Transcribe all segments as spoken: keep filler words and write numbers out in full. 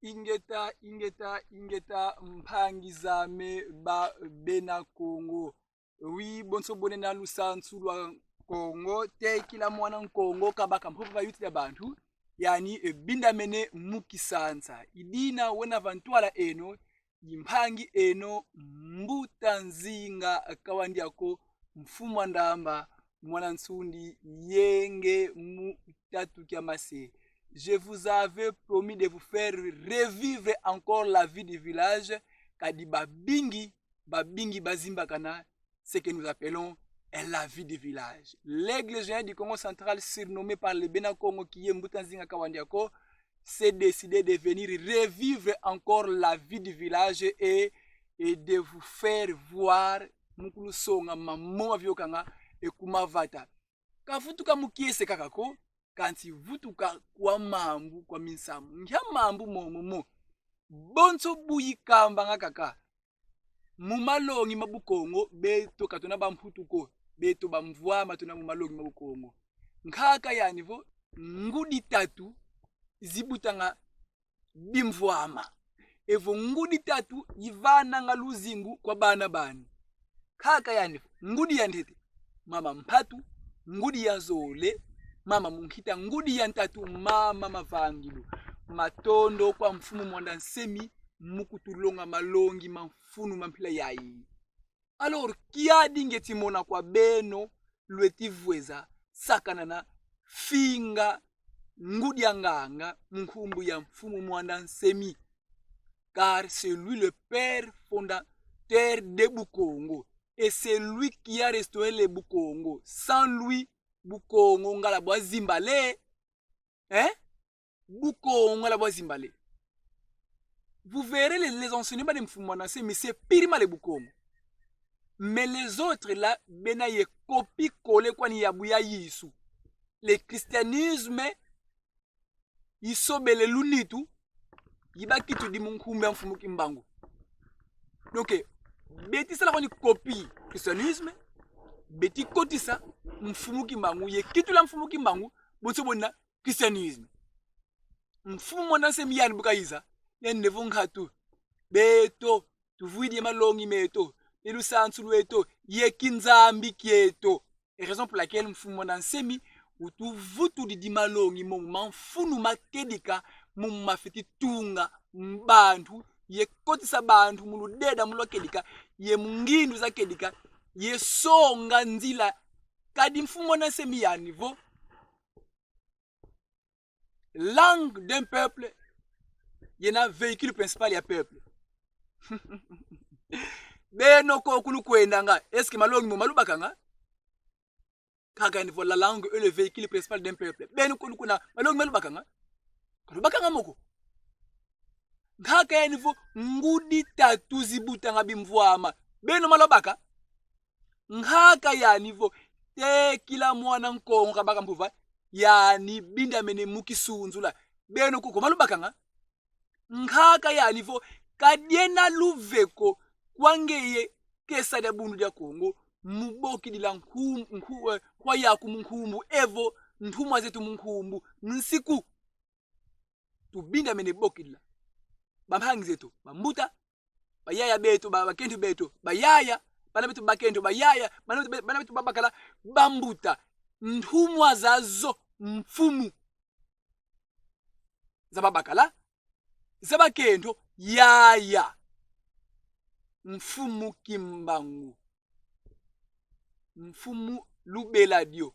Ingeta, ingeta, ingeta, mpangi zame ba bena Kongo. Oui, bonso bwena na lusansu lwa Kongo, tekila mwana Nkongo kabaka mpova va yuti dia bantu, yani, e, bindamene mu kisansa. I dina wena va ntwala eno, i mpangi eno, Mbuta Nzinga Kawandiako, mfumu a Ndamba, mwana Nsundi, yenge mu tatu kia mase. Je vous avais promis de vous faire revivre encore la vie du village, kadi babingi, babingi bazimbakana ce que nous appelons la vie du village. L'aigle géant du Kongo central, surnommé par les Bena Kongo, qui est Mbuta Nzinga Kawandiako, s'est décidé de venir revivre encore la vie du village et, et de vous faire voir mu kulusonga mambu maviokanga e ku mavata. Kavutuka mu kiese kaka ko, kansi vutuka kwa mambu, kwa minsamu. Nkia mambu momo mo? Bonso bu ikambanga kaka. Mu malongi ma Bukongo, beto ka tuna bamputu ko, beto bamvwama tuna mu malongi ma Bukongo. Nkaka yani vo, ngudi tatu zibutanga bimvwama. Evo ngudi tatu ivananga luzingu kwa bana bani. Nkaka yani vo, ngudi ya ntete, mama Mpatu, ngudi ya zole, mama Munkita, ngudi ya ntatu, mama Mavangilu. Matondo kwa Mfumu Muanda Nsemi, mu kutulonga malongi ma mfunu ma mpila yayi. Alors, kiadi ngieti mona kwa beno lweti vweza sakanana finga ngudi a nganga mu nkumbu ya Mfumu Muanda Nsemi. Car c'est lui le père fondateur de Bukongo. Et c'est lui qui a restauré le Bukongo. Sans lui, Bukongo nga la bwa zimbale. Hein? Bukongo nga la bwa zimbale. Vous verrez les, les enseignements de Mfumu Muanda Nsemi, c'est purement le Bukongo. Mais les autres là, bena ye copier-coller kwani ya bu ya Yesu. Le christianisme isobele lunitu, ibakitudi mu nkumbu ya Mfumu Kimbangu. Donc, beti sala kwani copie christianisme, beti kotisa Mfumu Kimbangu, ye kitula Mfumu Kimbangu, bonso bwena christianisme. Mfumu Muanda Nsemi yani bu kayiza, yani nde vo nkatu: beto tuvwidi ye malongi meto, ye lusansu lweto, ye kinzambi kieto. Et raison pour laquelle Mfumu Muanda Nsemi utuvutudidi malongi momo ma mfunu ma kedika, momo mafweti tunga bantu, ye kotisa bantu mu ludeda mu lwa kedika, ye mu ngindu za kedika, ye songa nzila. Kadi Mfumu Muanda Nsemi yani vo: langue d'un peuple yena véhicule principal ya peuple. Beno ko ku lukwendanga, est-ce que malongi mo ma lubakanga? Nkaka yani vo: la langue est le véhicule principal d'un peuple. Beno ko lukuna, malongi ma lubakanga? Ka lubakanga mo ko. Nkaka yani vo: ngudi tatu zibutanga bimvwama. Beno ma lwabaka? Nkaka yani vo: tekila mwana Nkongo kabaka mpova, yani bindamene mu kisunzula. Beno kuko ma lubakanga? Nkaka yani vo: ka diena luve ko kwa ngeye kesa dia Bundu dia Kongo, mu bokidila nkum-, nku-, eh, kwa yaku mu nkumbu, evo ntumwa zeto mu nkumbu, nsiku tubindamene bokidila bampangi zeto, bambuta, bayaya beto, ba-, bakento beto, bayaya, bana beto bakento, bayaya, bana beto be-, bana beto babakala, bambuta, ntumwa zazo, mfumu za babakala, za bakento, yaya, Mfumu Kimbangu, Mfumu Lubeladio,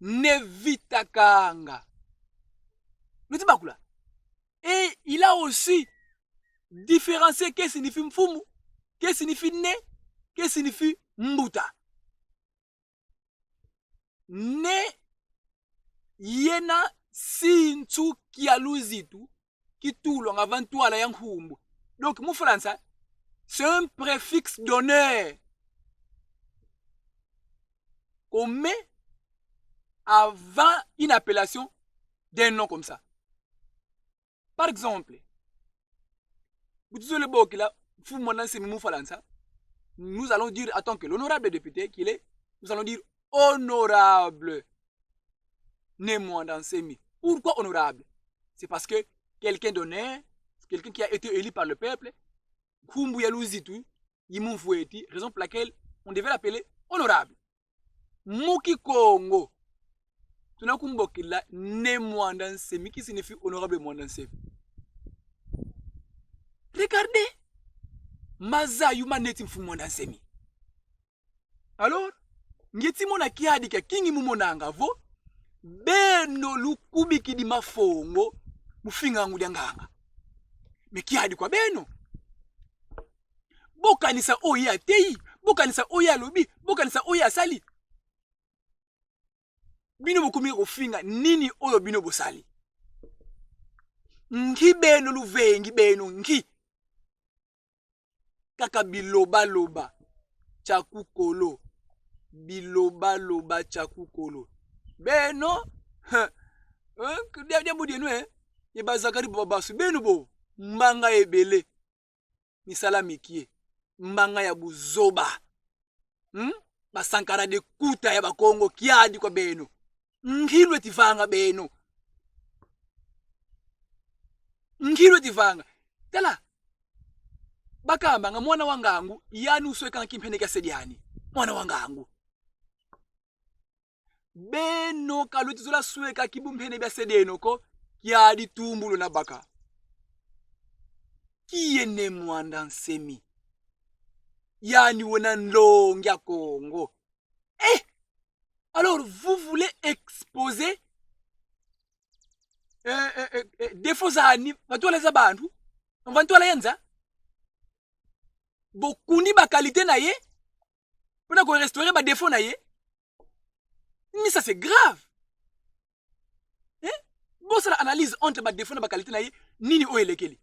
Ne Vita Kanga. Lweti bakula. Et il a aussi différencié que signifie mfumu, que signifie ne, que signifie mbuta. Ne yena sinsu kia luzitu kitulwanga va ntwala ya nkumbu. Donc, mu Falansa, c'est un préfixe d'honneur qu'on met avant une appellation d'un nom comme ça. Par exemple, bu tuzolele bokila Mfumu Muanda Nsemi mu Falansa, nous allons dire, en tant que l'honorable député qu'il est, nous allons dire honorable Ne Muanda Nsemi. Pourquoi honorable? C'est parce que quelqu'un d'honneur, quelqu'un qui a été élu par le peuple, nkumbu ya luzitu, yi mumvweti, raison pour laquelle on devait l'appeler honorable. Mu Kikongo, tuna kumbokila Ne Muanda Nsemi, qui signifie honorable Muanda Nsemi. Regardez, mazayu ma neti Mfumu Muanda Nsemi. Alors, ngieti mona kiadi kia kingi mu monanga vo, beno lukubikidi mafongo mu finga ngudi a nganga. Mais kiadi kwa beno. Bo kanisa oyo ye ateyi, bo kanisa oyo ye alobi, bo kanisa oyo ye asali. Bino bokomi kofinga nini oyo bino bosali? Nki beno luvengi beno, nki? Kaka biloba-loba kia kukolo. Biloba-loba kia kukolo. Beno, eh, dia, diambu dieno, eh? Ye ba Zacharie bo babasu. Beno bo, mbanga ebele, misala mikie, mbanga ya buzoba. Hmm? Ba Sankara de kuta ya Bakongo, kiadi kwa beno. Nki lweti vanga beno? Nki lweti vanga? Tala, bakambanga mwana wa ngangu, yandi uswekanga kimpene kia se diandi. Mwana wa ngangu. Beno ka lweti zola sweka kibumphene bia se dieno ko, kiadi tumbu luna baka. Qui est Ne Muanda Nsemi? Yandi wena nlongi a Kongo. Eh! Alors, vous voulez exposer, euh, euh, euh, euh, défaut zandi va ntwala za bantu, va ntwala ya nza? Bo kundi ba qualité na ye, pona ko restaurer ba défaut na ye. Mais ça, c'est grave. Hein? Bo sala analyse entre ba défaut na ba qualité na ye, nini oyo elekeli?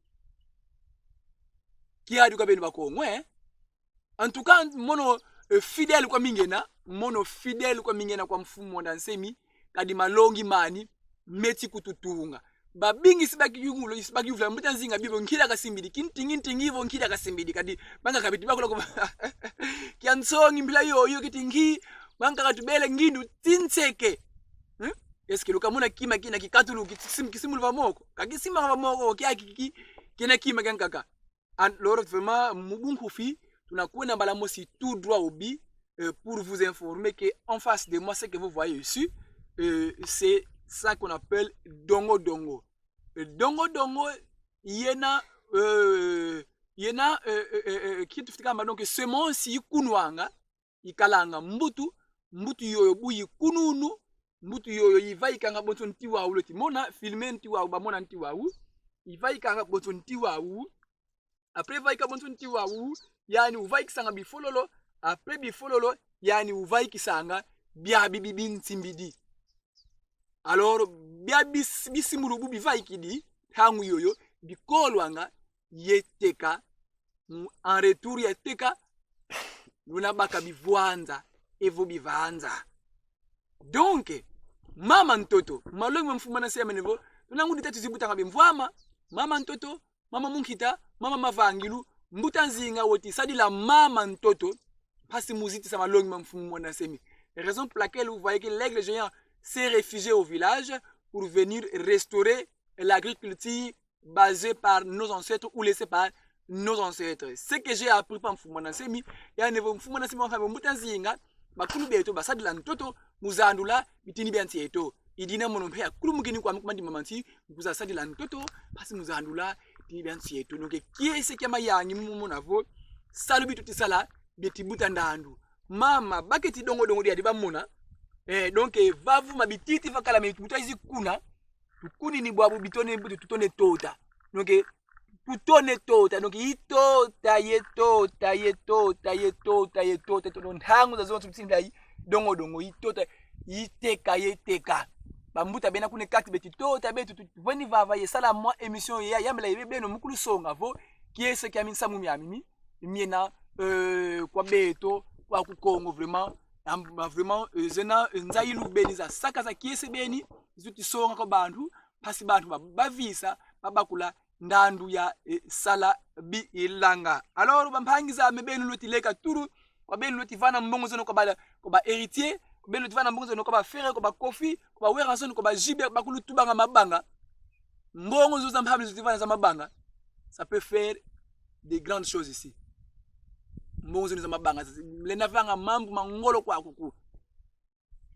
Kiadi kwa beno Bakongo, hein? En tout cas, mono, euh, fidèle kwa mi ngena, mono fidèle kwa mi ngena kwa Mfumu Muanda Nsemi, kadi malongi mani meti kututunga. Babingi si bakiyungula, si bakiyuvula, Mbuta Nzinga, bibo nkila kasimbidi, kintingi ntingi vo nkila kasimbidi, kadi bankaka beti bakula ko. Kia nsongi mpila yoyo kiti nki, bankaka tubele ngindu ti nseke. Hmm? Est-ce que lukamona kima kina kikatulu, kisim-, kisimulu va moko? Ka kisimanga va moko, kia ki-, ki-, kina kima kiankaka. Alors, vraiment, mu bunkufi, tuna kwenda mbala mosi tout droit au but, euh, pour vous informer que en face de moi, ce que vous voyez ici, euh, c'est ça qu'on appelle dongo dongo. Euh, dongo dongo, yena, euh, yena, euh, euh, euh, euh, kitu fitikamba, donc, semence yikunwanga, yikalanga mbutu, mbutu yoyo bu yikununu, mbutu yoyo yivaikanga bonso nti wau lweti mona, filmer nti wau, bamona nti wau, yivaikanga bonso nti wau, après vaika bonso nti wau, yandi uvaikisanga bifololo, après bifololo, yandi uvaikisanga bia bibi binsimbidi. Alors, bia bis-, bisimulu bu bivaikidi, ntangu yoyo, bikolwanga, ye teka, mu-, en retour ya teka, luna baka bivwanza, evo bivanza. Donc, mama ntoto, malongi ma Mfumu Muanda Nsemi mena vo, tuna ngudi tatu zibutanga bimvwama, mama ntoto, mama munkita, mama mavangilu, Mbuta Nzinga weti sadila mama ntoto, mpasi mu zitisa malongi ma Mfumu Muanda Nsemi. Raison pour laquelle vous voyez que l'aigle géant s'est réfugié au village pour venir restaurer l'agriculture basée par nos ancêtres ou laissée par nos ancêtres. Ce que j'ai appris par Mfumu Muanda Nsemi, yandi vo Mfumu Muanda Nsemi wamfambe Mbuta Nzinga, bakulu beto basadila ntoto mu zandula bitini bia nsi eto. I dina mono mpe yakulumukini kwami ku mandima ma nsi, mu kwiza sadila ntoto, mpasi mu zandula bitini bia nsi eto. Donc, kiese kia mayangi mu mona vo, salu bi tuti sala, bieti buta ndandu. Mama, baketi dongo dongo diadi bamona. Eh, donc, eh, vavu ma bititi vakala me buta izi kuna. Tukunini bwabu bitone, butu tutone tota. Donc, eh, tutone tota. Donc, i tota, ye tota, ye tota, ye tota, ye tota, ye tota. Ntangu zazonso tuti ndai, dongo dongo, i tota, i teka, ye teka. Bambuta bena kuna kati beti tota, betu, tu-, veni vava, ye sala mwa émission ya, yambila ye beno mu kulusonga vo, kiese kia minsamu miami mi, miena, euh, kwa beto, kwaku Kongo, vraiment, am-, ma-, vraiment, euh, zena, euh, nzayilu beni za saka za kiese beni, zi tuti songa kwa bantu, mpasi bantu ba-, bavisa, babakula ndandu ya, eh, sala bilanga. Alors, bampangi zame, beno lweti leka tulu, kwa beno lweti vana mbongo zeno kwa ba, kwa ba Héritier, kwa beno lweti vana mbongo zeno kwa ba Ferre, kwa ba Koffi, kwa ba Werrason, kwa ba J B, bakulutubanga mabanga. Mbongo zo za mpambi zo tivana za mabanga, ça peut faire des grandes choses ici. Mbongo zo ni za mabanga, lenda vanga mambu ma ngolo kwaku ko.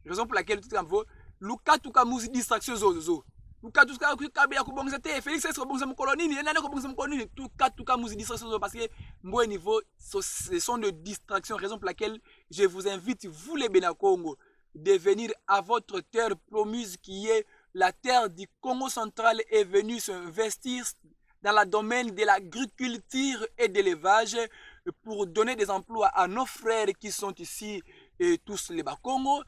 Raison pour laquelle tout le monde lukatuka mu zi distraction zo, zo, zo. Lukatuka ku kabe ya kubongisa te, Félix est kubongisa mukolo nini, yena ne kubongisa mukolo nini, tukatuka mu zi distraction zo, parce que mbo niveau, ce ce sont de distractions, raison pour laquelle je vous invite, vous les Bena Kongo, de venir à votre terre promise qui est la terre du Kongo Central et venir s'investir dans le domaine de l'agriculture et de l'élevage pour donner des emplois à nos frères qui sont ici, et tous les Bakongo,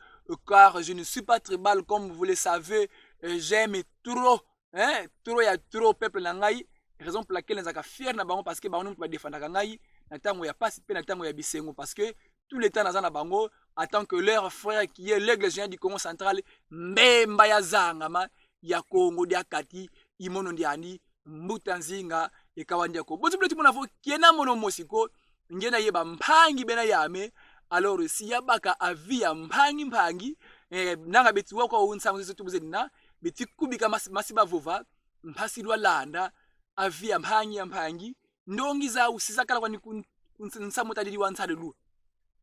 car je ne suis pas tribal, comme vous le savez, euh, j'aime trop, hein, trop ya trop peuple na ngai, raison pour laquelle nazalaka fier na bango, parce que bango nde ba défendaka ngai na tango ya pasi pe na tango ya bisengo, parce que tout le temps naza na bango en tant que leur frère qui est l'aigle géant du Kongo Central, mbemba ya zangama ya Kongo dia Kati, imono ndiani, Mbuta Nzinga, e Kawa Ndiako. Bonso bule ti mona vo kiena mono mosi ko, ngiena ye bampangi bena yame. Alors, si ya baka avis ya mpangi mpangi, eh, nanga beti wa kwa unsangu zetu buzeni na, beti kubika masi, masi bavova, mpasi lwalanda, avis ya mpangi ya mpangi, ndongi zau si zakala kwani kun-, kun-, nsamu tadidi wa nsalulu.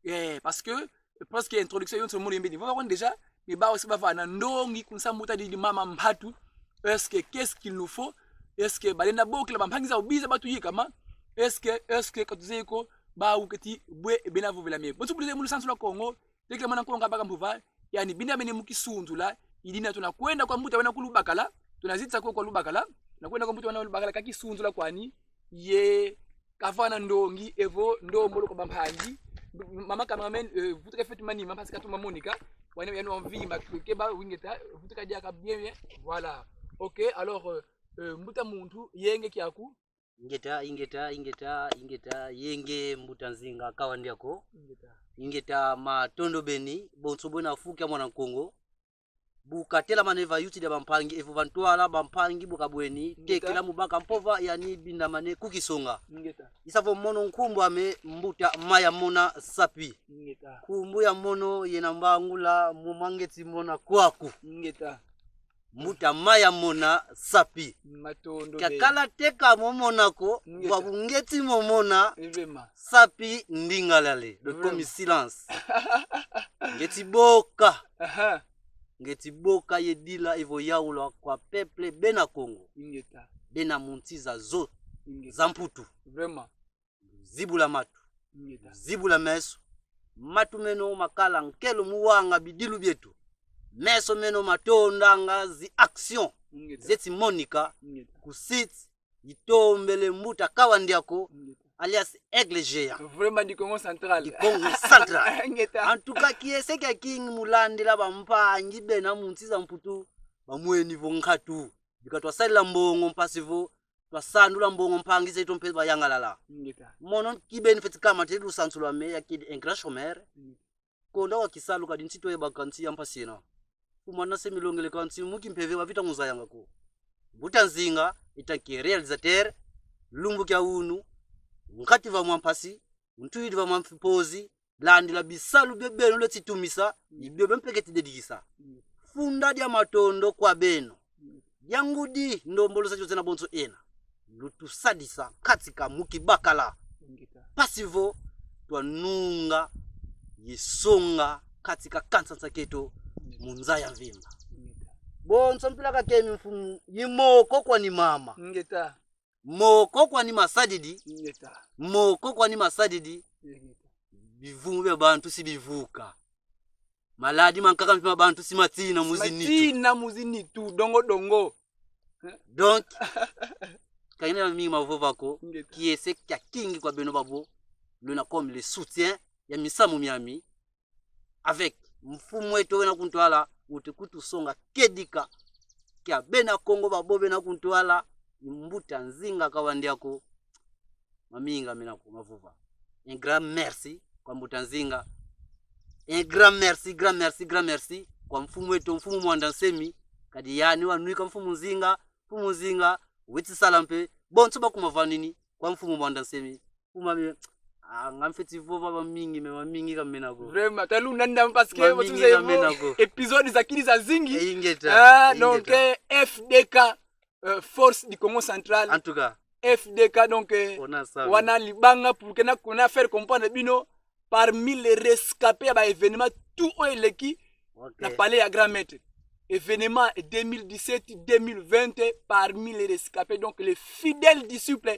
Eh, parce que, parce que introduction yonso mori mbeni. Vava kwani déjà, mais bawu si bavana ndongi ku nsamu tadidi mama mpatu. Est-ce que, qu'est-ce qu'il nous faut? Est-ce que balenda bokila bampangi zau biza batuyikama? Est-ce que, est-ce que ka tuzeye ko bawu keti bwe bena vovela mie? Bonso bule mu lusansu lwa Kongo, tekila mwana Kongo baka mbuva, yani bina mene mu kisunzula, i dina tuna kwenda kwa mbuta wena ku Lubakala, tuna zitisa ko kwa Lubakala, tuna kwenda kwa mbuta wena Lubakala, ka kisunzula kwani, ye kavana ndongi, evo ndombolo kwa bampangi. Mama cameraman, euh, vutuka feti manima, parce que katuma Monica, wani yani wa mvimba, keba, ingeta, vutuka diaka bien, bien, voilà. Ok, alors, euh, euh, mbuta muntu, yenge kiaku. Ingeta, ingeta, ingeta, ingeta, yenge Mbuta Nzinga, Kawa Ndiako. Ingeta. Ingeta, matondo beni, bonso bwena fu kia mwana Kongo. Bu katelamane va yuti dia bampangi, evo va ntwala bampangi bu kabweni, ingeta, tekila mu baka mpova yani bindamane ku kisonga. Ingeta. I sa vo mono nkumbu ame Mbuta Maya Mona Sapi. Ingeta. Nkumbu ya mono yena mbangula mu mangeti mona kwaku. Ingeta. Mbuta Maya Mona Sapi. Matondo beni. Kiakala teka mo mona ko, ingeta, bwa bu ngeti mo mona, ivema, Sapi ndingalale. Vraiment. Comme silence. Ngeti boka. Aha. Ngeti boka ye dila evo yaula kwa peuple bena Kongo. Ingeta. Bena mu nsi zazo. Ingeta. Za Mputu. Vraiment. Zibula matu. Ingeta. Zibula meso. Matu meno makala nkelo mu wanga bidilu bieto. Meso meno matondanga zi action. Ingeta. Zeti monika. Ingeta. Ku site itombele Mbuta Kawa Ndiako, ingeta, alias Aigle Géant. Vraiment du Kongo Central. Du Kongo Central. Ingeta. En tout cas, kiese kia kingi mu landila bampangi bena mu nsi za Mputu, bamweni vo nkatu. Bika twasadila mbongo mpasi vo twasandula mbongo, mpangi zeto mpe bayangalala. Ingeta. Mono kibeni feti kamate lusansu lwame ya kidi un grand chômeur. Ingeta. Konda wa kisalu kadi nsi twayebaka nsi ya mpasi yena. Kuma na se milongele ka nsi mu kimpeve ba vita mu zayanga ko. Mbuta Nzinga, en tant que réalisateur, lumbu kia unu, nkati va mwa mpasi, ntwidi va mwa mpozi, landila bisalu bie beno leti tumisa, i bio beno mpe keti dedikisa. Funda dia matondo kwa beno. Dia ngudi, ndombolo za Jose na bonso ena. Lutusadisa katika mu kibakala. Mpasi vo twanunga ye songa katika kansansa keto mu nza ya mvimba. Bonso mpila kakemi mfumu, i moko kwani mama. Ingeta. Moko kwani masadidi. Ingeta. Moko kwani masadidi. Ingeta. Bivumu bia bantu si bivuka. Maladi mankaka mpe ma bantu si matina mu zinitu. Matina mu zinitu, dongo dongo. Donc, ka ngina mingi ma vova ko, ingeta, kiese kia kingi kwa beno babo, lwena comme le soutien ya misamu miami, avec mfumu eto wena ku ntwala, uti kutusonga kedika kia bena Kongo babo bena ku ntwala, i Mbuta Nzinga Kawa Ndiako, mamingi mena ko ma vova. Un grand merci kwa Mbuta Nzinga. Un grand merci, grand merci, grand merci kwa mfumu eto, Mfumu Muanda Nsemi. Kadi yani wanwika Mfumu Nzinga, Mfumu Nzinga weti sala mpe, bonso bakuma vanini kwa Mfumu Muanda Nsemi. Kuma mi, ah, nga mfeti vova mamingi, mais mamingi ka mena ko. Vraiment, talunda ndam parce que mamingi ka mena ko. Épisode za kidi za zingi. Eh, ingeta, ah, donc, ingeta, eh, F D K. euh, Force du Kongo Central, En tout cas, F D K. Donc euh, on a ça. Wana libanga pour que na, na faire comprendre bino, parmi les rescapés ya ba événement tout oyo eleki Ok. na palais ya Grand Maître, événement deux mille dix-sept deux mille vingt, parmi les rescapés, donc les fidèles disciples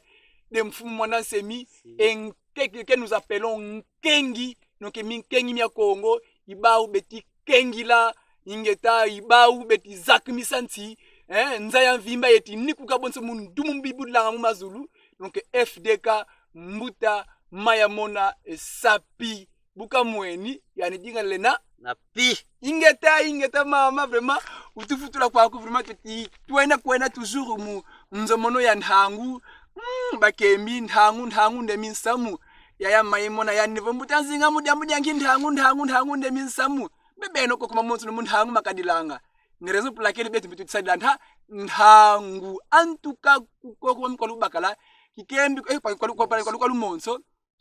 de Mfumu Muanda Nsemi, Si. Et que, que, que nous appelons Nkengi, donc Minkengi mia Kongo, i bawu beti kengila, ingeta, i bawu beti zakimisa nsi, hein, nza ya mvimba yeti nikuka bonso mu ndumu mbi budilanga mu mazulu. Donc F D K, Mbuta Mayamona, eh, Sapi. Bu kamweni, yandi dinga lena. Na pi. Ingeta, ingeta mama, vraiment, utufutula kwaku, vraiment, tuti, twena, kwena toujours mu nzomono ya ntangu. Mm, bakembi, ntangu, ntangu nde minsamu. Yaya Mayamona, yandi vo Mbuta Nzinga, mu diambu dia nki ntangu, ntangu, ntangu nde minsamu? Be beno koko mamonso mu ntangu makadilanga. Ni raison pour laquelle beto mbi tuti sadila nta-, ntangu. En tout cas, ku-, koko mkolo bakala, kikembi, eh, kwa, kwa, kwa, kwa, kwa, kwa lumonso,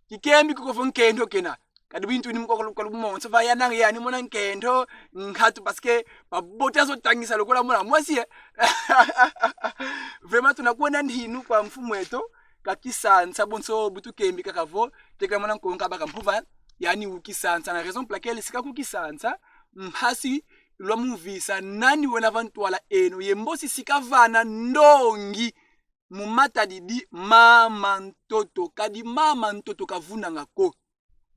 kikembi kuko vo nkento kena. Kadi bintu ni mkolo, kwa lumonso, va yananga yandi mona nkento, nkatu, parce que babota zo tangisa lokola mwana mwasi, eh. Vraiment, tuna kwenda ntinu kwa mfumu eto, ka kisansa bonso bu tukembi kaka vo, teka mwana nkonka baka mpuva, yandi u kisansa. Na raison pour laquelle si ka ku kisansa, mpasi lwa muvisa nani wena va ntwala eno, ye mbosi si kavana ndongi mu matadidi mama ntoto, kadi mama ntoto kavunanga ko.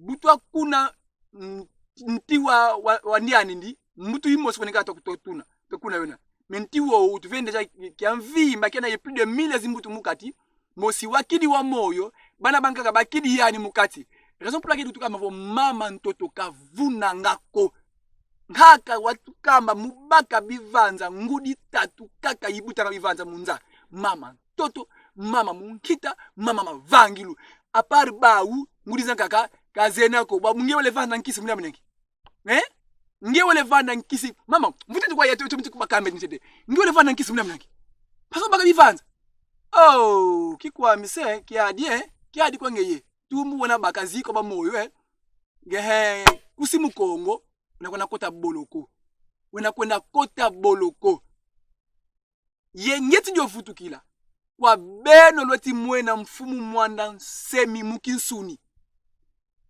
Bu twa kuna, mm, nti wa, wa, wa ndiani ndi, mbutu yimosi kwani kaka twa, twa tuna, twa kuna yona. Mais nti wo, utuvene déjà kia mvimba, kiena ye plus de mille zimbutu mu kati, mosi wakidi wa moyo, bana bankaka bakidi yandi mu kati. Raison pour laquelle tukamba vo mama ntoto kavunanga ko. Nkaka watukamba mu baka bivanza ngudi tatu kaka ibutanga bivanza mu nza. Mama ntoto, mama munkita, mama mavangilu. À part bawu, ngudi zankaka ka zena ko. Bawu nge wele vanda nkisi muna mnengi. Eh? Nge wele vanda nkisi. Mama, mvutu tukwa yeto, yeto mti kubakambe ntete. Nge wele vanda nkisi muna mnengi. Paso baka bivanza. Oh, kikwami se, kiadi, eh? Kiadi kwa ngeye. Tumbu wena baka ziko ba moyo, eh? Nge he, kusi Mukongo, wena kwenda kota boloko. Wena kwenda kota boloko. Ye nge ti dio vutukila kwa beno lweti mwena Mfumu Muanda Nsemi mu kinsuni.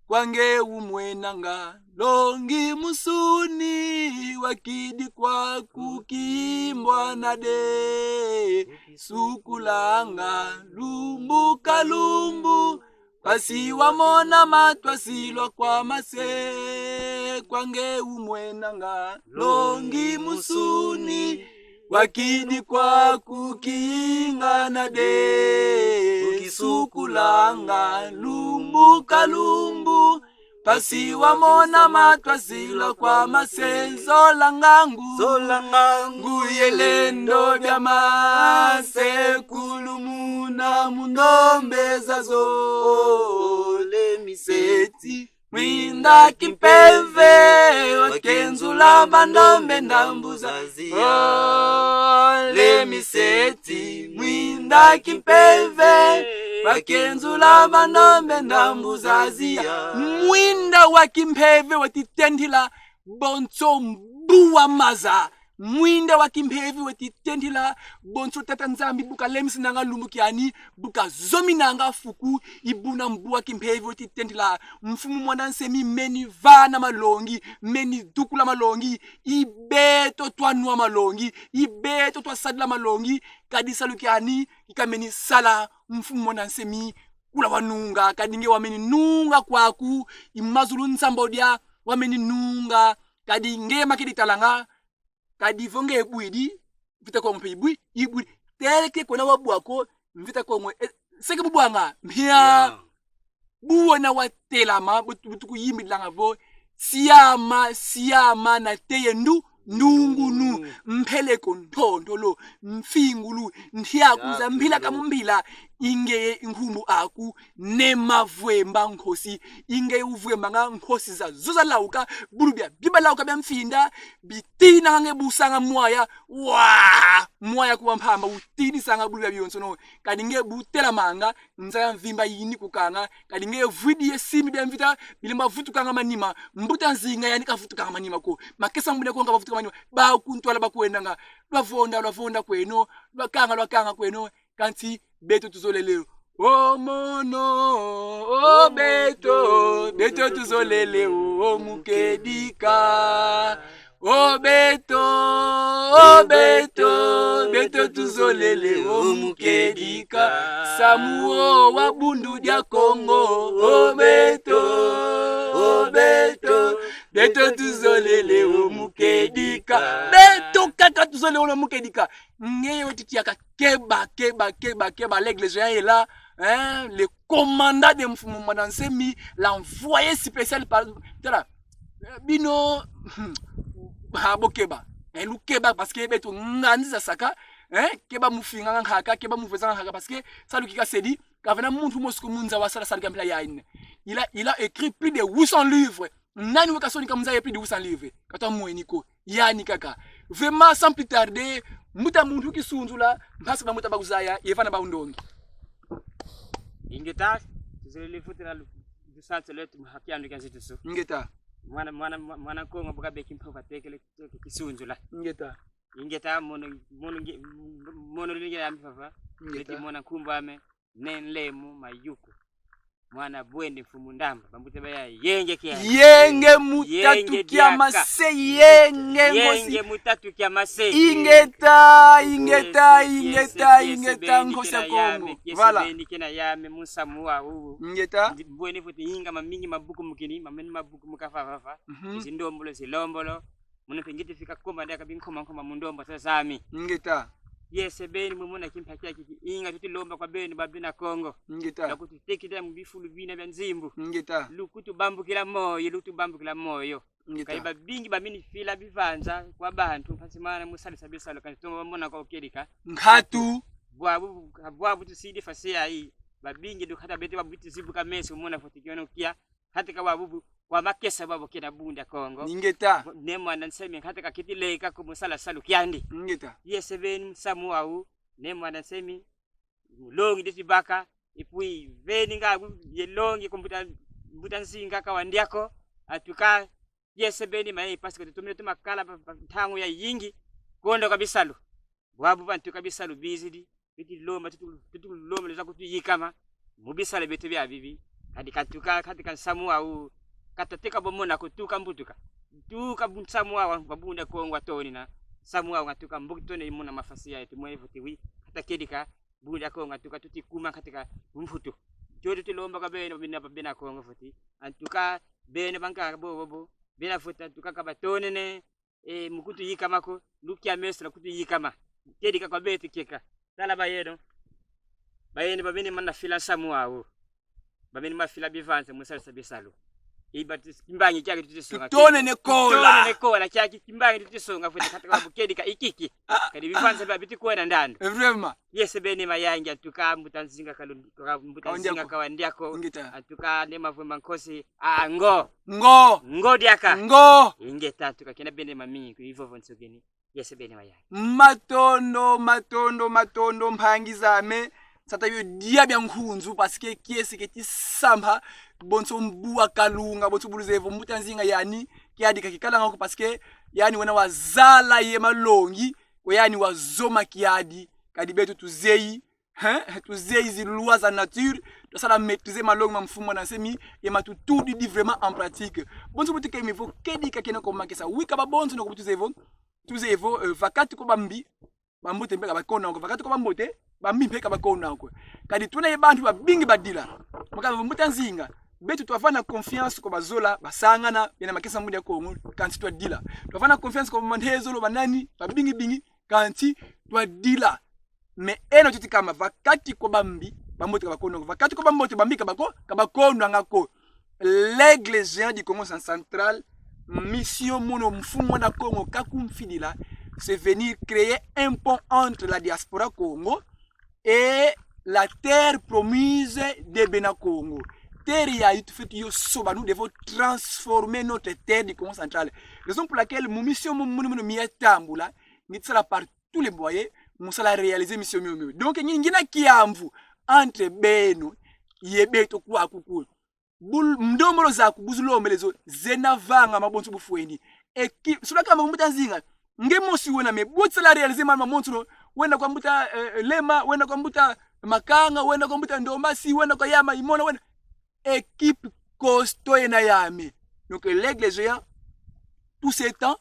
Kwa nge umwenanga longi musuni, wakidi kwaku kimbwana de, sukulanga lumbu ka lumbu, mpasi wamona matwasilwa kwa mase. Kwa nge umwenanga longi musuni, wakidi kwaku kingana de, ukisukulanga lumbu ka lumbu, mpasi wamona matwasilwa kwa mase. Zola ngangu, Zola ngangu. Ngu ye lendo dia mase kulumuna mu ndombe zazo. Le miseti. Mwinda kimpeve wakenzula bandombe ndambu za Zia. Oh, le miseti, mwinda kimpeve wakenzula bandombe ndambu za Zia. Mwinda wa kimpeve weti tendila bonso mbu wa maza. Mwinda wa kimpeve weti tendila bonso Tata Nzambi bu kalemisinanga lumbu kiani, bu kazominanga fuku, i buna mbu wa kimpeve weti tendila. Mfumu Muanda Nsemi meni vana malongi, meni dukula malongi, i beto twanwa malongi, i beto twasadila malongi, kadi salu kiani ki kameni sala. Mfumu Muanda Nsemi, kula wanunga, kadi nge wameni nunga kwaku, i mazulu nsambodia, wameni nunga, kadi nge makidi talanga, kadi vo nge bwidi, Mvita Kongo mpe ibwi-, ibwidi. Tel que kwena wabwa ko, Mvita Kongo, eh, seke bubwanga, mpia. Yeah. Bu wena watelama, bu tu-, bu tukuyimbidilanga vo, siama, siama, nateye ndu-, ndungunu, mpeleko ntondolo, mfingulu, ntiaku za mbila ka mu mbila, Ingeye nkumbu aku Ne Mavwemba Nkosi. Ingeye uvwembanga nkosi zazo zalauka, bulu bia bibalauka bia mfinda, bitinanga nge busanga mwaya, wa! Mwaya kuwa mpamba utinisanga bulu bia bionsono. Kadi nge butelamanga, nza ya mvimba yini kukanga, kadi nge vwidi ye simbi bia mvita, bilemba vutukanga manima, Mbuta Nzinga yani kavutukanga manima ko. Makesa Mbuta Kongo bavutuka manima, ba ku ntwala bakwendanga, lwavonda, lwavonda kweno, lwakanga, lwakanga kweno, kansi beto tuzolele o mono, o beto, beto tuzolele o mukedika. O beto, o beto, beto tuzolele o mukedika. Samu o wa Bundu dia Kongo. O beto, o beto, beto tuzolele o mukedika. Beto kaka tuzolele o mukedika. Ngeye weti tiaka keba, keba, keba, keba, l'aigle géant est là, hein, le commandant de Mfumu Muanda Nsemi, l'envoyé spécial par, tala, eh, bino, hmm, ha, bokeba. Eh, lukeba, parce que beto ngandi za saka, hein, keba mu finganga nkaka, keba mu vwezanga nkaka, parce que salu kika sedi, ka vena muntu mosi ko mu nza wasala salu kia mpila yayi. Il a, il a écrit plus de huit cents livres. Nani weka sonika mu nza yayi plus de huit cents livres? Ka twamweni ko. Yani kaka. Vraiment, sans plus tarder, mbuta muntu kisunzula, mpasi bambuta bakuzaya, ye vana ba undongi. Ingeta, tuzolele futila lu-, lusansu lweto mu ha kiandu kia nzitusu. Ingeta. Mwana, mwana, mwa-, mwana Kongo bu kabeki mpova tekele, teke kisunzula. Ingeta. Ingeta, mono, mono nge-, mono lingela yami vava. Ingeta. Beti mona nkumbu ame Ne Nlemu Mayuku. Mwana Bwende Mfumu Ndamba, bambuta baya yenge kia. Yenge mu tatu kia mase, yenge nkosi. Yenge mu tatu kia mase. Ingeta, ingeta, ingeta, ingeta, nkosi ya Kongo. Kiese beni kena yame mu nsamu wawu. Voilà. Ingeta. Ndi-, mbwene fwete inga mamingi mabuku mukini, mameni mabuku muka vava vava. Mhm. Zi ndombolo, zi lombolo. Mono mpe ngiti fika komba ndiaka binkoma nkoma mu ndombo za zami. Ingeta. Kiese beni mu mona kimpa kiaki ki inga tuti lomba kwa beno ba bena Kongo. Ingeta. Lukututekila mu bifulu bina bia nzimbu. Ingeta. Lukutubambukila moyo, lukutubambukila moyo. Ingeta. Kadi babingi bamini fila bivanza kwa bantu, mpasi mana mu salisa bisalu, kansi toma bamona kwa ukedika. Nkatu. Bwabu, bwabu tusidi fasi yayi. Babingi du kata beto babuti zibuka meso mona fwete kiono kia. Nkatu ka bwabu bu-, kwa makesa bwabu kena Bundu dia Kongo. Ingeta. Ne Muanda Nsemi, nkatu kakiti leka ko mu sala salu kiandi. Ingeta. Kiese beni mu nsamu wawu, Ne Muanda Nsemi, longi deti baka, et puis veni nga bu-, ye longi kwa mbuta, mbuta Nzinga Kawa Ndiako, en tout cas, kiese beni maye, parce que tutomene toma kala pa, pa ntangu yayingi, kondo kwa bisalu. Bwabu bantu ka bisalu bizidi, tuti lomba, tuti, tuti lomba lwiza kutuyikama mu bisalu bieto biabibi. Kadi ka tuka, kadi ka nsamu wawu, ka twateka bo mona ko tuka mbutuka. Tuka bu nsamu wawu, wa Bundu dia Kongo watonina. Nsamu wawu, en tout cas, mbuki tone muna mafasi ya yeto, mwene fwete wi, ka twakedika, Bundu dia Kongo, en tout cas, tuti kuma katika mfutu. Kio tuti lomba kwa beno, bena, bena Kongo fwete. En tout cas, beno bankaka bo, bo, bo, bena fwete, en tout cas, ka batonene, e, mu kutuyikama ko, lukia meso na kutuyikama. Kedika kwa beto kieka. Tala bayeno. Bayeno bamene mana fila nsamu wawu. Bamene mana fila bivanza mu salisa bisalu. Iba tis-, kimbangi kiaki tuti songa. Tutonene kola. Tutonene kola kiaki kimbangi tuti songa fwete kata kwa bukedika ikiki. Kadi bivanza bia biti kwenda ndandu. Eh, vraiment. Kiese beni mayangi, en tout cas, mbuta Nzinga Kalu-, Ka-, mbuta Kawa Ndiako. Nzinga Kawa Ndiako. Ingeta. En tout cas, Ne Mavwemba Nkosi. Ah, ngo. Ngo. Ngo diaka. Ngo. Ingeta, en tout cas, kena beni mamingi, ku ivovo nsukini. Kiese beni mayangi. Matondo, matondo, matondo, mpangi zame. Nsatu yo dia bia nkunzu, parce que kiese keti samba, bonso mbu wa kalunga, bonso bu luzevo, mbuta Nzinga yani, kiadi ka kikalanga ko, parce que yani wena wazala ye malongi, ko yani wazoma kiadi, kadi beto tuzeyi, hein? Tuzeyi zi lois za nature, twasala maîtriser malongi ma Mfumu Muanda Nsemi, ye matutudidi vraiment en pratique. Bonso bu tukemi vo, kedika kena ko makesa. Wika ba bonso na ko bu tuzevo, tuzevo, euh, va kati kwa bambi, bambote mpe ka bakona ko. Va kati kwa bambote, bambi mpe ka bakona ko. Kadi tuna ye bantu babingi badila. Maka mbuta Nzinga, beto twavana confiance kwa bazola, basangana, bena makesa mu Bundu dia Kongo, kansi twadila. Twavana confiance kwa manhezolo, banani, babingi bingi, kansi twadila. Mais eno titi kama va kati kwa bambi, bambote ka bakona ko. Va kati kwa bambote, bambi ka bako-, ka bakonanga ko. L'aigle géant du Kongo Central, mission mono Mfumu Muanda Kongo kakumfidila, c'est venir créer un pont entre la diaspora Kongo et la terre promise de Bena Kongo. Terre yayi tufwete yo soba, nous devons transformer notre terre du Kongo Central. Raison pour laquelle mu mission mu, mu, mu, mi ya tambula, ngeti sala par tous les moyens, mu sala réaliser mission mio mio. Donc, ngi-, ngina kiamvu entre beno ye beto kwaku. Bul-, ndombolo zaku bu zilombele zo, zena vangama bonso bu fweni. Eki-, sula kama mbuta Nzinga, nge mosi wena, mais bu ti sala réaliser ma, ma monsono, wenda kwa mbuta, eh, Lema, wenda kwa mbuta Makanga, wenda kwa mbuta Ndombasi, wenda kwa Yama Imona, wenda. Équipe costaud yena yame. Donc, l'aigle géant, tout ce temps,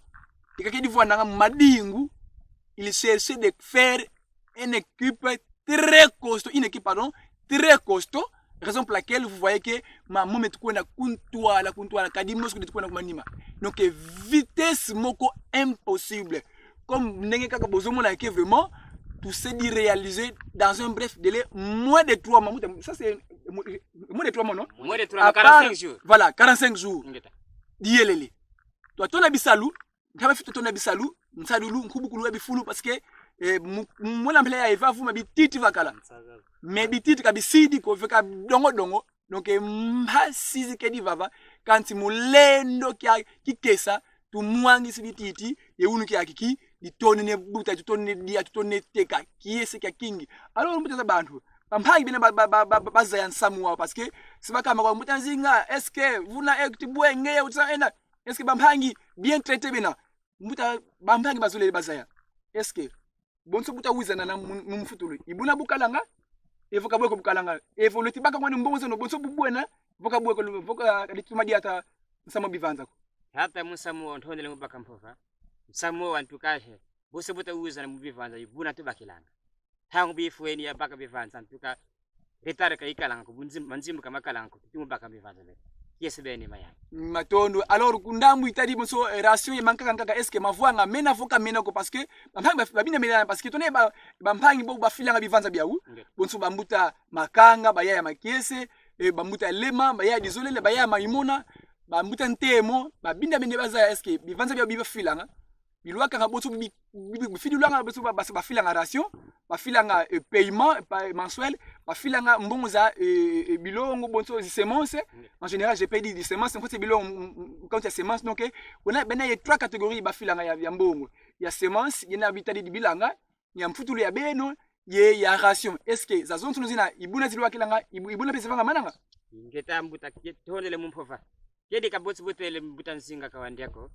i kaka di vwandanga madingu, il cherchait de faire une équipe très costaud, une équipe, pardon, très costaud, raison pour laquelle vous voyez que ma moment kwenda ku ntwala, ku ntwala, kadi mosi kudi kwenda ku manima. Donc, vitesse moko impossible. Comme ndenge kaka bozo mona que vraiment, tout c'est dit réalisé dans un bref délai, moins de trois mois. Ça, c'est moins de trois mois, non? Moins de trois À mois, part, quarante-cinq jours. Voilà, quarante-cinq jours. Ingeta. Diyelele. Twa tona bisalu, ntaba fitu tona bisalu, nsadulu, nkubukulu ya bifulu, parce que, eh, mu-, mwana mpila ya eva vuma bititi vakala. Mais bititi ka bisidi ko, veka dongo dongo. Donc, eh, mpasi zikedi vava, kansi mu lendo kia kikesa, tumwangisi bititi, ye unu kia kiki, ditonene buta, tutonene dia, tutonene teka, kiese kia kingi. Alors, mbuta za bantu, bampangi bena ba, ba, ba, ba, ba, bazaya nsamu wau, parce que si bakamba kwa mbuta Nzinga, est-ce que vuna ekti bwenge, uta ena, est-ce que bampangi bien traité bena? Mbuta, bampangi bazolele bazaya. Est-ce que bonso bu ta wiza na, na mu-, mu mfutulu, i buna bu kalanga, evo ka bwe ko bu kalanga, evo lweti baka mwana mbongo zeno, bonso bu bwena, vo ka bwe ko, vo ka kadi tuma diata nsamu bivanza ko. Hata mu nsamu wo ntondele mu baka mpova. Nsamu wo, en tout cas, he. Bonso bu ta wiza na mu bivanza, i buna tubakilanga. Ntangu bifweni ya baka bivanza, en tout cas, retard ka ikalanga ko, bunzim-, manzimbu ka makalanga ko, tuti mu baka bivanza bene. Kiese bene mayani. Matondo. Alors, ku ndambu itadi bonso, eh, ration ye mankaka nkaka, est-ce que mavwanga mena vo ka mena ko? Parce que bampangi ba, babina mena, parce que tona ba, bampangi bo bafilanga bivanza biau. Bonso bambuta Makanga, bayaya Makiese, eh, bambuta Lema, bayaya Dizolele, bayaya Maimona, bambuta Ntemo, babinda bene bazaya, est-ce que bivanza biau bibafilanga? Bilwakanga bonso bi-, bi-, bi-, bifidilwanga bonso ba, ba, bafilanga ration, bafilanga, eh, paiement, pa, mensuel, bafilanga mbongo za, eh, eh, bilongo, bonso zi semences. En général, j'ai pas dit des semences, en fait, c'est bilongo, mm, mm, quand c'est semences, donc, eh, on a, bena ye trois catégories bafilanga ya, ya mbongo. Ya semences, yena bitadi di bilanga, ya mfutulu ya beno, ye ya ration. Est-ce que zazonsono zina, i buna zilwakilanga, i bu-, i buna mpe zivangamananga? Ingeta mbuta, kie-, tondele mu mpova. Kedika bonso bu twele mbuta Nzinga Kawandia ko.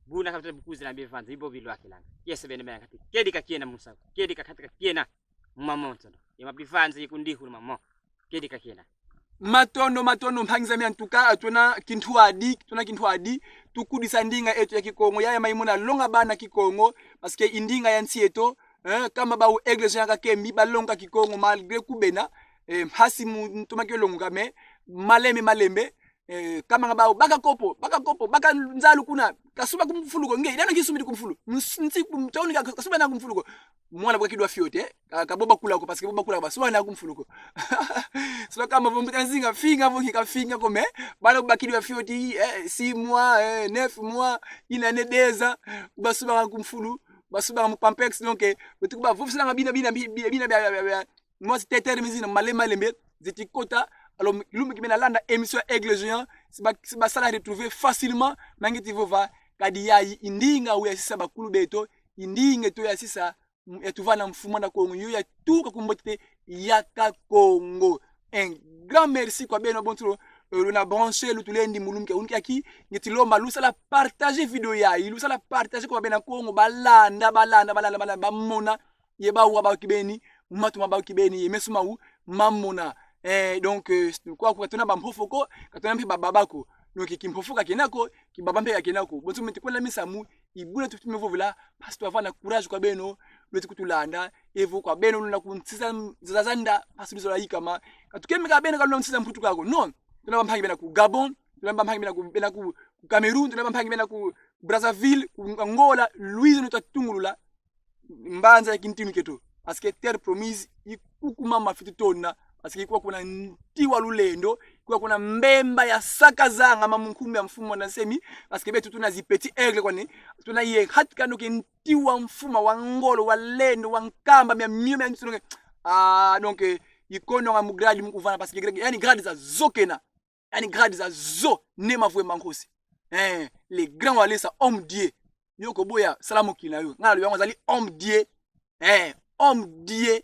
Buna ka buta bu kwiza na bivanza, i bo bilwakilanga. Kiese bene mayani kati. Kedika kiena mu nsamu. Kedika kati ka kiena mu mamonsono. Ye ma bivanza i kundihulu mamo. Kedika kiena. Matondo, matondo, mpangi zami, en tout cas, tuna kintwadi, tuna kintwadi, tukudisa ndinga eto ya Kikongo, yaya Maimona longa bana Kikongo, parce que i ndinga ya nsi eto, eh, kamba bau Aigle Géant Kakembi, balonga Kikongo, malgré ku bena, eh, mpasi mu ntoma kio longuka, mais malembe, malembe, eh, kamba nga bau, baka kopo, baka kopo, baka nzalu kuna, ka suba ku mfulu ko, nge, i dana kisubidi ku mfulu, mus-, nsi ku mtauni ka, ka suba na ku mfulu ko. Mwana bu kakidwa fioti, eh? Ka, ka bo bakula ko, parce que bo bakula ko, basuba na ku mfulu ko. Sula kama vo mbuta Nzinga, finga vo nki kafinga ko, mais bana bu bakidwa fioti, eh, six mois, eh, neuf mois, une année, deux ans, basuba na ku mfulu, basuba na mu pampex, donc, eh, betu ku ba vovisilanga bina, bina, bi-, bi-, bina, bia, bia, bia, bia. Moi, c'était terme zina, malembe, malembe, zeti kota, alors, lumbu ki bena landa émission Aigle Géant, si ba, si basala retrouver facilement, ma ngeti vova, kadi yayi i ndinga yau yasisa bakulu beto, i ndinga eto yasisa, m-, yatuvana mfumu na Kongo, yo yatuka ku mbote ya Kakongo. Un grand merci kwa beno bonso, euh, luna branché, lutulendi mu lumbu kia unu kiaki, ngeti lomba lusala partager vidéo yayi, lusala partager kwa bena Kongo, balanda, balanda, balanda, balanda, bamona, ye bawu bau kibeni, matu ma bau kibeni, ye meso mau mamona. Eh, donc, euh, kwaku ka tuna bamphofo ko, ka tuna mpe bababa ko. Donc, kimphofo ka kiena ko, kibaba mpe ka kiena ko. Bonso mu ti kwenda misamu, i buna tuti me vovela, mpasi twavana courage kwa beno, lweti kutulanda, evo kwa beno luna ku nsi za, za, za nda, mpasi luzola yikama. Ka tukembe kaka beno ka luna ku nsi za Mputu kaka ko. Non, tuna bampangi bena ku Gabon, tuna bampangi bena ku, bena ku, ku Cameroun, tuna bampangi bena ku Brazzaville, ku Angola, lwiza no twatungulula mbanza ya kintinu kieto. Parce que terre promise, i kuku mama fweti tona. Parce que i kwa kuna nti wa lulendo, i kwa kuna mbemba ya sakazanga mamu nkumbu ya mfumu Muanda Nsemi. Parce que beto tuna zi petits aigles kwani, tuna ye hatika no ke nti wa mfuma, wa ngolo, wa lendo, wa nkamba, mia mio, mia nti no ke. Ah, donc, eh, i kondwa nga mu grade mu kuvanda, parce que grade, yani grade zazo kena. Yani grade zazo, Ne Mavwemba Nkosi. Eh, le grand Walesa, homme Dieu. Yo ko boya, sala mokili na yo. Nga nalobi yango, ozali homme Dieu. Eh, homme Dieu.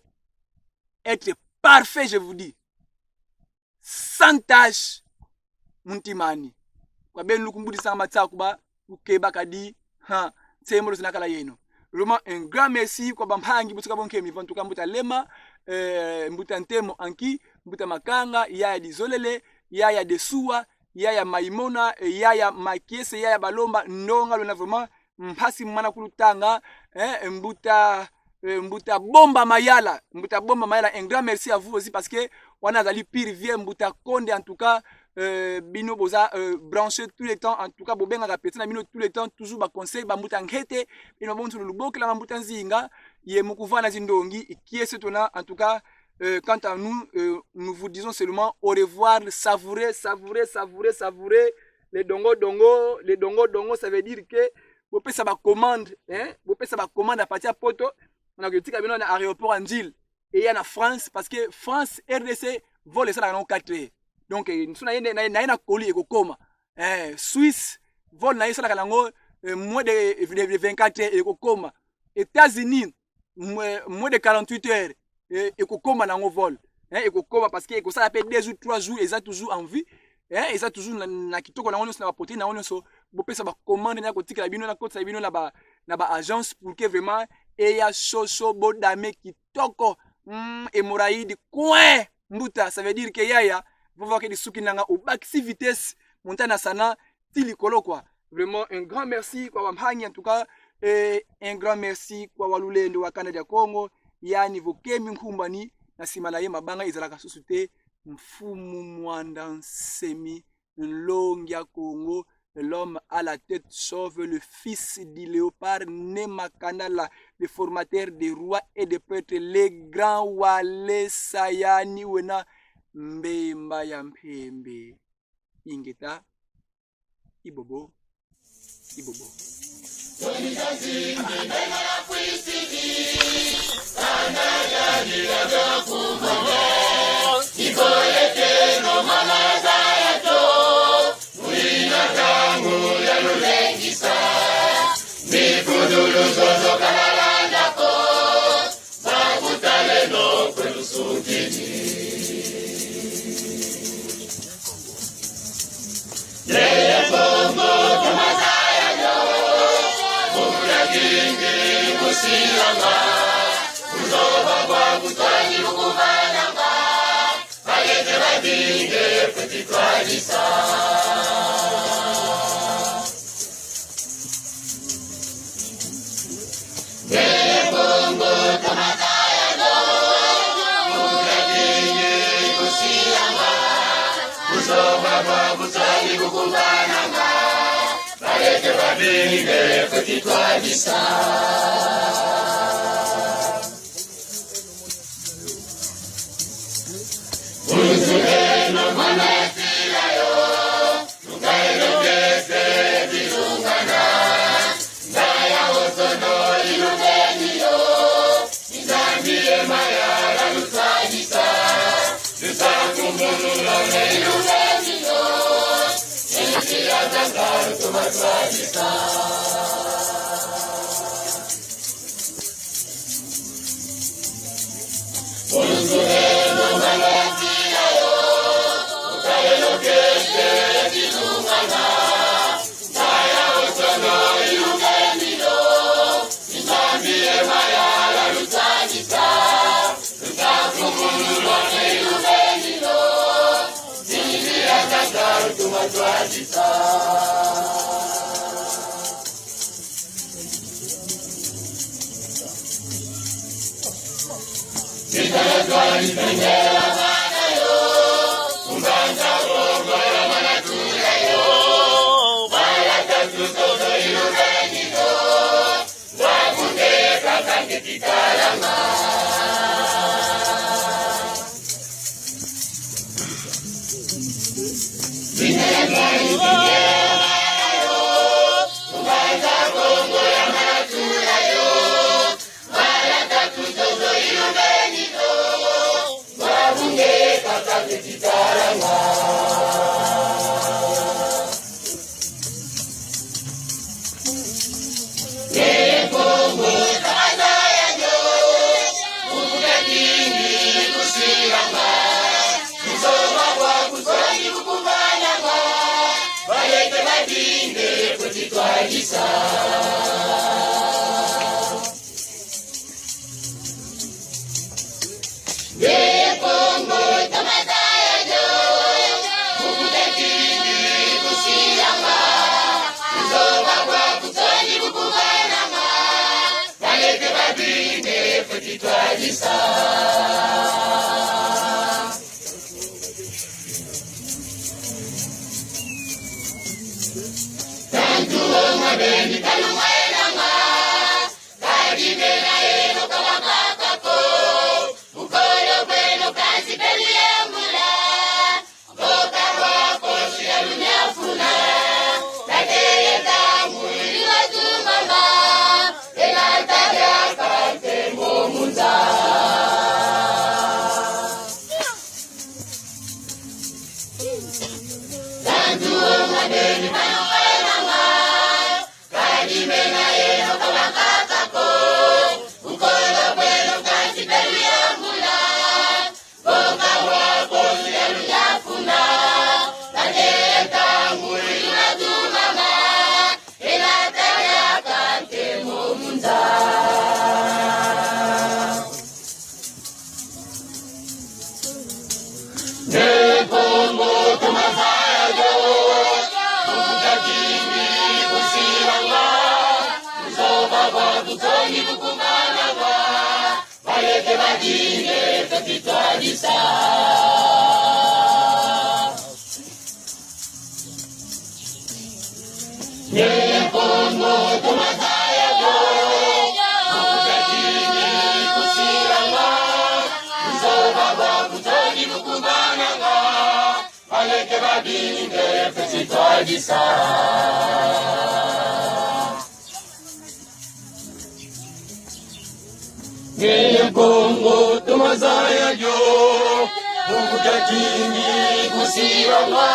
Être parfait, je vous dis. Sans tache. Mu ntima ani. Kwa beno lukumbudi sama tsa kuba, ukeba kadi, ha, tse molo zina kala yeno. Vraiment, un grand merci kwa bampangi, butuka bonke mi, en tout cas, mbuta Lema, eh, mbuta Ntemo Anki, mbuta Makanga, yaya Dizolele, yaya Desua, yaya Maimona, eh, yaya Makiese, yaya Balomba, ndonga luna vraiment, mpasi mana kulutanga, eh, mbuta, eh, mbuta Bomba Mayala, mbuta Bomba Mayala, un grand merci à vous aussi parce que wana azali pire vieux, mbuta Konde, en tout cas, euh, bino boza, euh, branché tout le temps, en tout cas, bobengaka petit na bino tout le temps, toujours ba conseil, ba mbuta Nkete, bino bonso lubokela ba mbuta Nzinga, ye mu kuvanda zindongi, kiese tona, en tout cas, euh, quant à nous, euh, nous vous disons seulement au revoir, savourez, savourez, savourez, savourez, le dongo dongo, le dongo dongo, ça veut dire que bopesa ba commande, hein, bopesa ba commande à partir ya Poto, na kotika bino na aéroport ya Ndjili, eya na France, parce que France, R D C, vol esalaka nango quatre heures. Donc, eh, so na ye na, na, na ye na colis ekokoma. Eh, Suisse, vol na ye esalaka nango, eh, moins de, de, de vingt-quatre heures ekokoma. États-Unis, moins, moins de quarante-huit heures, eh, ekokoma nango vol. Hein, ekokoma parce que ekosala pe deux jours, trois jours, eza toujours en vie. Hein, eza toujours na, na kitoko nango nyonso, na ba protéines nango nyonso. Bopesa ba commande na kotikela bino, na kotisa bino na ba, na ba agence pour que vraiment eya chaud chaud, bo dame kitoko. Hmm, hémorroïde, coin, mbuta, ça veut dire que yaya, vova ke disuki nanga, obakisi vitesse, monta na sana, ti likolo, quoi. Vraiment, un grand merci kwa bampangi, en tout cas, et un grand merci kwa walulendo wa kanda dia Kongo, yani vo kemi nkumbani, na sima na ye mabanga ezalaka susu te, Mfumu Muanda Nsemi, Nlongi ya Kongo, l'homme à la tête chauve, le fils du léopard, Ne Makandala, le formateur des rois et des prêtres, le grand Walesa, yani wena Mbemba ya Mpembe. Ingeta, ibobo, ibobo. Nge Kongo, toma zaya dio, mu kutetini kusilanga, buzoba bwa kutondi bukubananga, baleke babinge feti twadisa. Tantu o mabeni kalungwenanga, kadi bena eno kabakaka ko, bukolo bweno kansi peluyambula, mboka bwa kosi ya lunyafuna, bateye ntangu ili watumama, elata diaka ntemo mu nza. Tantu o mabeni kalungwenanga, kadi bena eno kabakaka ko, bukolo bweno kansi peluyambula, mboka bwa kosi ya lunyafuna, bateye ntangu ili watumama, elata diaka ntemo mu nza. Ne Kongo, toma zaya dio, mu kutetini kusilanga, buzoba bwa kutondi bukubananga, baleke babinge feti twadisa. Ne Kongo, toma zaya dio, mu kutetini kusilanga, buzoba bwa kutondi bukubananga, baleke babinge feti twadisa. Ne Kongo, toma zaya dio, mu kutetini kusilanga,